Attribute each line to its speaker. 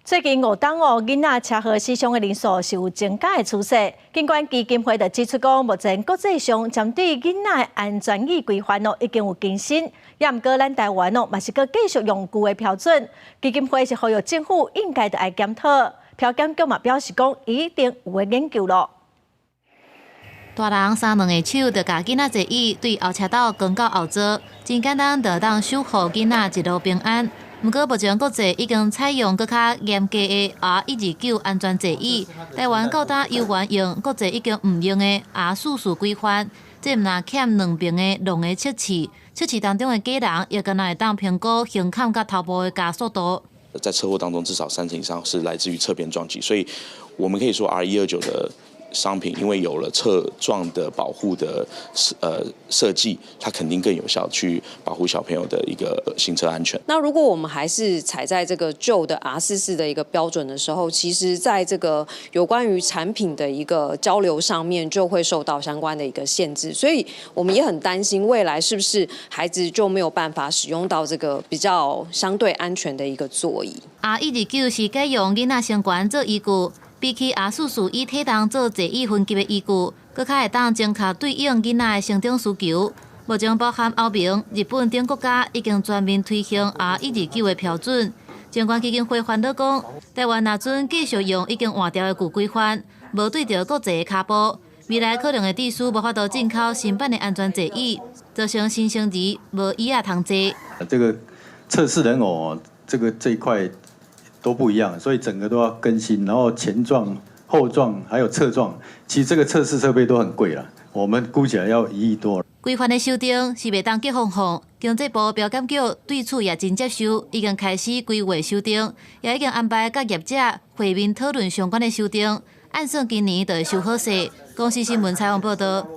Speaker 1: 最近五冬哦，囡仔車禍死傷的人數是有增加的趨勢。儘管基金會就指出講，目前國際上針對囡仔的安全椅規範哦已經有更新，也毋過咱台灣哦嘛是閣繼續用舊的標準。基金會是呼籲政府應該著愛檢討，標檢局嘛表示講一定有咧研究囉。
Speaker 2: 大人三兩个手就共囡仔坐椅對後車斗扛到後座，真簡單就當守護囡仔一路平安。毋過目前國際已經採用閣較嚴格的 R129安全座椅，台灣到今猶原用國際已經毋用的 R44規範，這毋但欠兩爿的櫳的測試，測試當中的假人也敢若會當評估橫崁佮頭部的加速度。
Speaker 3: 在車禍當中，至少三成以上是來自於側邊撞擊，所以我們可以說 R129的商品，因為有了側撞的保護的設計，它肯定更有效去保護小朋友的一個行車安全。
Speaker 4: 那如果我們還是踩在這個舊的 R44的一個標準的時候，其實在這個有關於產品的一個交流上面，就會受到相關的一個限制。所以我們也很擔心未來是不是孩子就沒有辦法使用到這個比較相對安全的一個座椅。
Speaker 2: R129是改用囡仔身懸做依據。比起 R44以體重做座椅分級的依據，閣較會當精確對應囡仔的成長需求。目前包含歐盟、日本等國家已經全面推行 R129的標準。盡管基金會煩惱講，台灣若準繼續用已經換掉的舊規範，無對著國際的跤步，未來可能會致使無法度進口新版的安全座椅，造成新生兒無椅仔通坐。
Speaker 5: 這個測試人偶，這個這一塊都不一樣，所以整個都要更新，然後前撞、後撞還有側撞，其實這個測試設備都很貴啦，我們估起來要1億多。
Speaker 2: 規範的修訂是袂當急放放，經濟部標檢局對此也真接受，已經開始規劃修訂，也已經安排佮業者會面討論相關的修訂，按算今年就會修好勢。公視新聞採訪報導。